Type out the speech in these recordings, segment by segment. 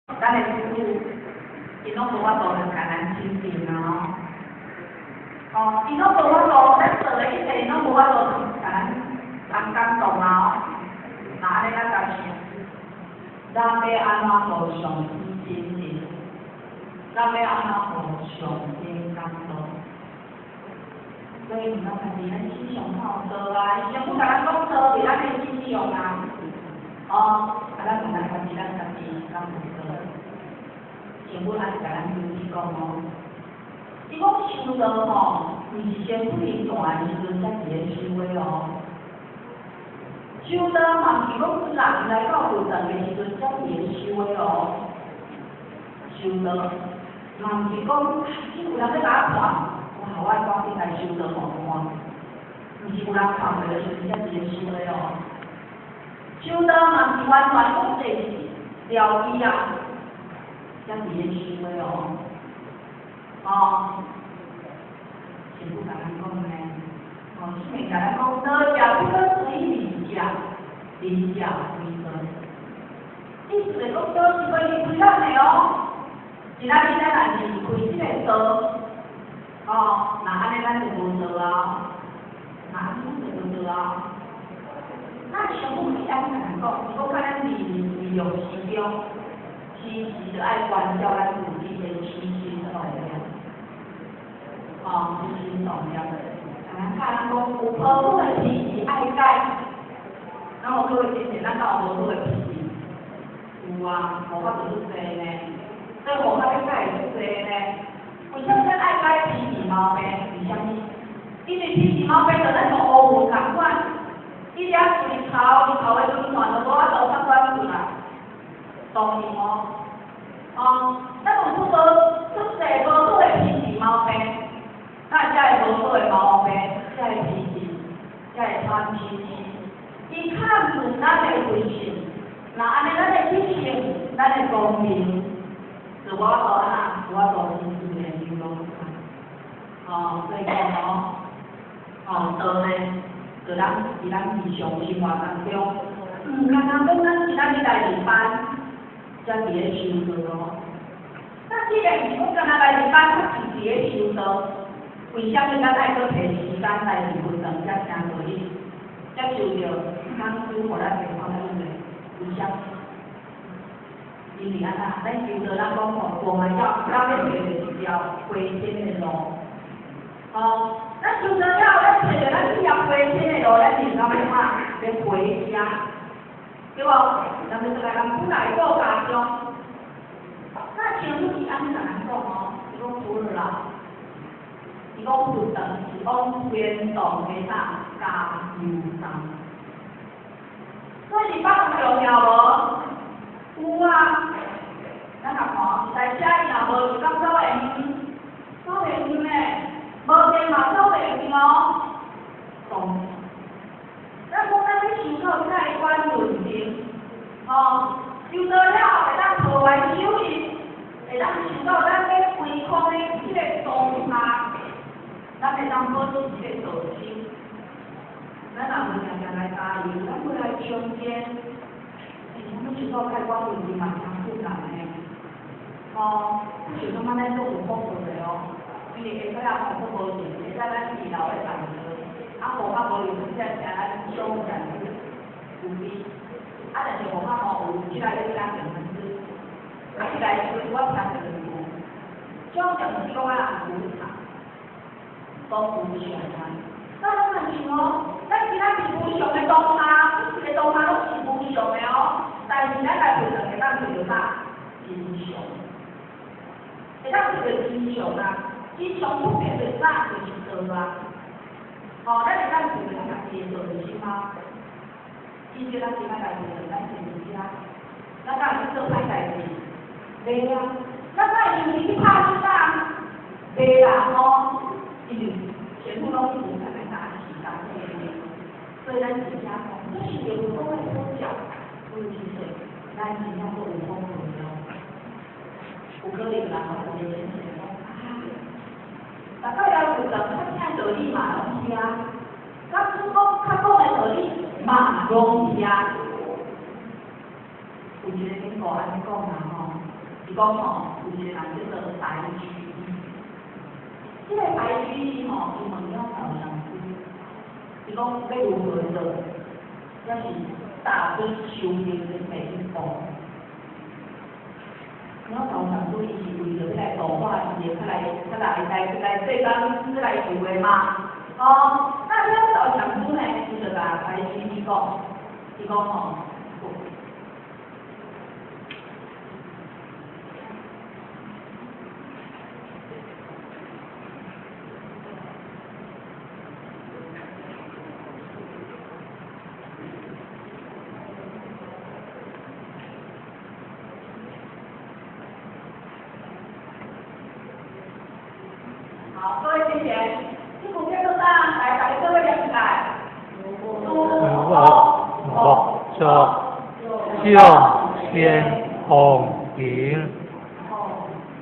咱的師傅，𪜶攏無法度來共咱親近哦。哦，𪜶攏無法度，咱做的一切，𪜶攏無法度共咱人感動啊哦。那按呢咱家想，咱欲按怎予上主親近？咱欲按怎予上帝感動？所以毋通家己咱身上看有道啊，伊聖母共咱講道佇咱的身上啊。哦，啊，咱毋通家己，咱家己敢有道？聖母按呢共咱舉例講哦，伊講修道吼，毋是先不離大的時陣才佇咧修的哦。修道嘛毋是講人來到佛堂的時陣才佇咧修的哦。修道嘛毋是講，有人欲共我看，哇，我愛趕緊來修道予看，毋是有人看著的時陣才佇咧修的哦。修道嘛毋是完全講這是療癒啊，才佇咧修的哦。哦，聖母共咱講呢，哦，聖經共咱講，道者不可隨人者，人者非道。意思是講，道是袂離開咱的哦。今仔日咱若是離開這个道，哦，那按呢咱就無道啊，那按呢咱就無道啊。那聖母是按呢共咱講，是講較咱佇日常時中，時時著愛關照咱自己的起心動念。哦，起心動念。啊，咱教咱講有無好的脾氣愛改，敢有好的精神，咱敢有無好的脾氣？有啊，無法度愈濟呢。所以無法欲改會足濟呢。為啥物咱愛改脾氣毛病？為啥物？因為脾氣毛病就咱像烏雲仝款，伊掠出日頭，日頭的溫暖就無法度發轉出來，同意無？哦，咱有出無出世無好的脾氣毛病，咱才會無好的毛病，才會脾氣，才會喘氣。伊看住咱的血性，若按呢咱的血性，咱的光明，就無法度按怎，無法度真自然流露出來。哦，所以講哦，哦，道呢，就咱佇咱日常生活當中，毋干焦講咱今仔日來禮拜，才佇咧修道哦。那既然是講干焦來禮拜，才是佇咧修道，為啥物咱愛閣提時間來佇佛堂遮聽道理，才受著講師予咱的看法呢？為啥物？因為按怎，咱修道，咱講吼，大了，咱欲揣著一條回天的路。哦，咱修道了後，咱揣著咱這條回天的路，咱就欲按怎？欲回家，對無？咱欲轉來咱本來故家鄉。那聖母是按呢共咱講哦，伊講佛老，伊講佛堂是往天堂的啥加油站。所以禮拜有重要無？有啊。咱若看，在遮伊若無，敢走會遠？走袂遠呢，無電嘛走袂遠哦。懂。咱講咱欲修到這款論定，吼，修道了後會當破完守意，會當修到咱欲歸空的這個當下，咱會當保持這個道心。咱若無定定來加油，咱無來充電，欸，咱欲修到這款問題嘛誠困難呢。哦，我想感覺咱都有福報的哦，因為下晡仔吼閣無閒，下晝咱二樓咧上課，啊戶口無用，才聽咱小講慈悲，啊但是戶口吼有這個咧聽兩分鐘，啊這個時陣我聽兩句，小講是講啊無常，都無常啊。那咱若想哦，咱今仔是無常的當下，每一個當下攏是無常的哦，但是咱來佛堂會當揣著啥？真相。會當揣著真相啊，真相不變的啥？就是道啊。哦，咱會當揣著咱家己的道心嗎？至少咱今仔來佛堂，咱是佇遮，咱敢會去做歹代誌？袂啊。咱敢會因為去拍死啊？袂啦吼，因為全部攏是無常的大時大勢的，所以咱真正講，這是有講的佛教，不是說咱真正閣有福報哦。有可能人吼，有一個先生講啊，逐擺來佛堂，較聽道理嘛攏聽，較主講較講的道理嘛攏聽。有一個典故按呢講啦吼，伊講吼，有一個人叫做白居易，這個白居易吼，伊問了老上師，伊講欲如何做，才是踏出修行的第一步。了老上師伊是為著欲來度化伊的，較來世間欲來求的嘛。哦，那了老上師呢，伊就共白居易講，伊講吼。好，各位同學，這句叫做啥？來，大家做伙念起來。諸惡莫作，眾善奉行。吼，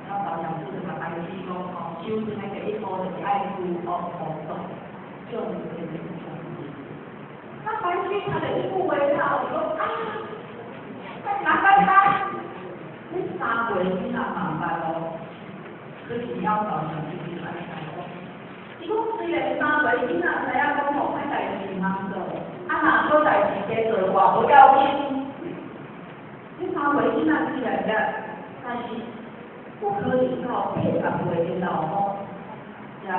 了導師就共白居易講吼，修行的第一步就是愛諸惡莫作，眾善奉行。那白居易他的一句話了後，就講啊，太難辦啦！你3歲囡仔嘛毋捌哦，可是了導師就按呢講。伊講雖然3歲囡仔知影講吼，歹代志毋通做，啊若做代志加做偌無要緊。你3歲囡仔雖然捌，但是不可以到80歲的老母，也是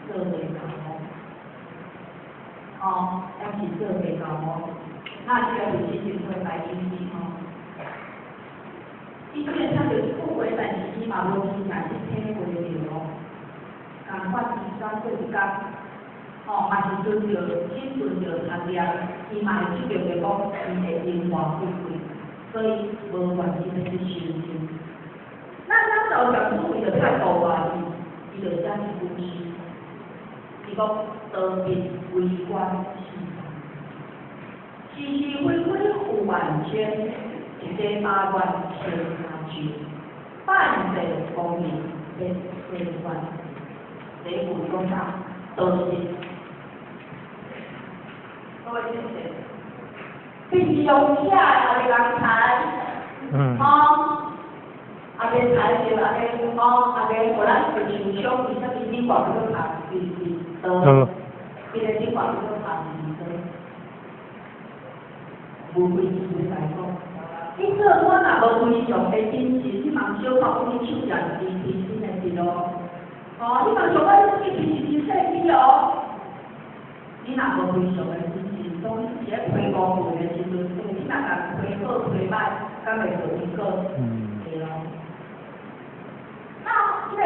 做袂到母。哦，也是做袂到母。那這個是真正白居易吼。伊雖然聽著這句話，但是伊嘛無真正去體會著哦。仝款伊煞過一工，吼，嘛是存著心存著貪念，伊嘛會執著著講，伊會榮華富貴，所以無願意欲去修行。那咱老上師為著欲來度化伊，伊就寫一句詩，伊講道別為官四方，是是非非有萬千，一家八萬千家舊，半世功名欲西關。第一句講啥？道德。各位同學，平常時啊，也袂人談，吼，也袂談著，也袂吼，也袂予咱會受傷。為啥物你掛叫做談？是道，彼個你掛叫做談是道。無非是欲來講，你做官若無非常的謹慎，你茫小可講你手食是真真的是咯。哦，你茫想講你自己是真細緻哦。你若無非常的謹慎，當你是咧批公文的時陣，你若共批好批歹，敢會做因果？對咯。那這個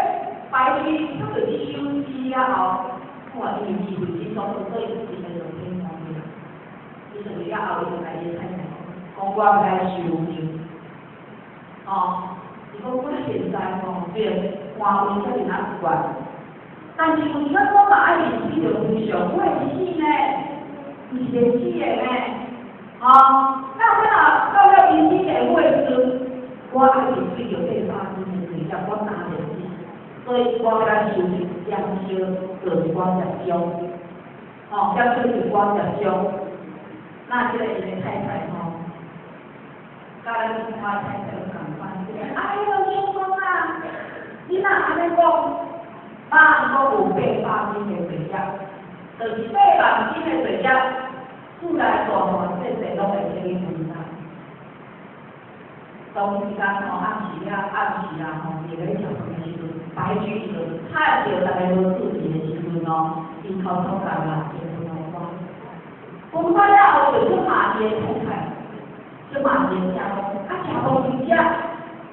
白居易他就去修詩了後，哇，伊智慧真豐富，所以伊就做天皇去啦。伊就了後，伊就共伊太太講，講我欲來修行。哦，伊講我現在吼，雖然官位遮爾仔懸，但是為啥我嘛愛面對著非常我會死呢？毋是會死的呢？哦，那我若到了人生下尾時，我愛面對著800斤的罪孽，我擔袂起，所以我欲來修行，減少做一寡業障，哦，減少一寡業障。那這個伊的太太吼，佮咱其他太太攏仝款，哎喲，相公啊，你若按呢講，萬閣有800斤的罪孽，就是8萬斤的罪孽，自來大大細細攏會替你分擔。當時間吼，暗時啊，暗時啊吼，伊咧食飯的時陣，白居易就看著逐家無注意的時陣哦，伊偷偷共人結婚了。分開了後，就去罵伊的太太，去罵伊的囝講，啊，食無就食，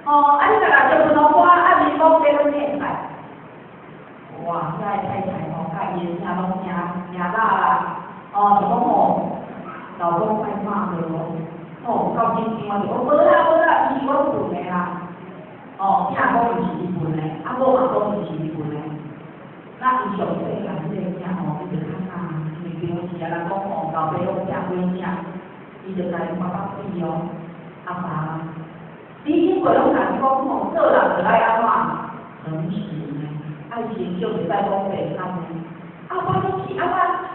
哦，啊你若來結婚我，啊面講變做太太，哇，遐个太太吼，佮伊的囝攏驚驚辣啦，哦，就講吼，老公愛罵著哦，吼，到緊張就講無啦無啦，毋是阮分的啦，哦，囝講毋是伊分的，啊某嘛講毋是伊分的，那伊上細漢彼个囝吼，伊就較慘，因為平常時啊人講吼，老爸攏疼幾囝，伊就共𪜶爸爸比哦，阿爸，你以前攏共講吼，做人就愛按怎誠實呢，愛誠實，袂使講白話呢。阿爸你是按怎？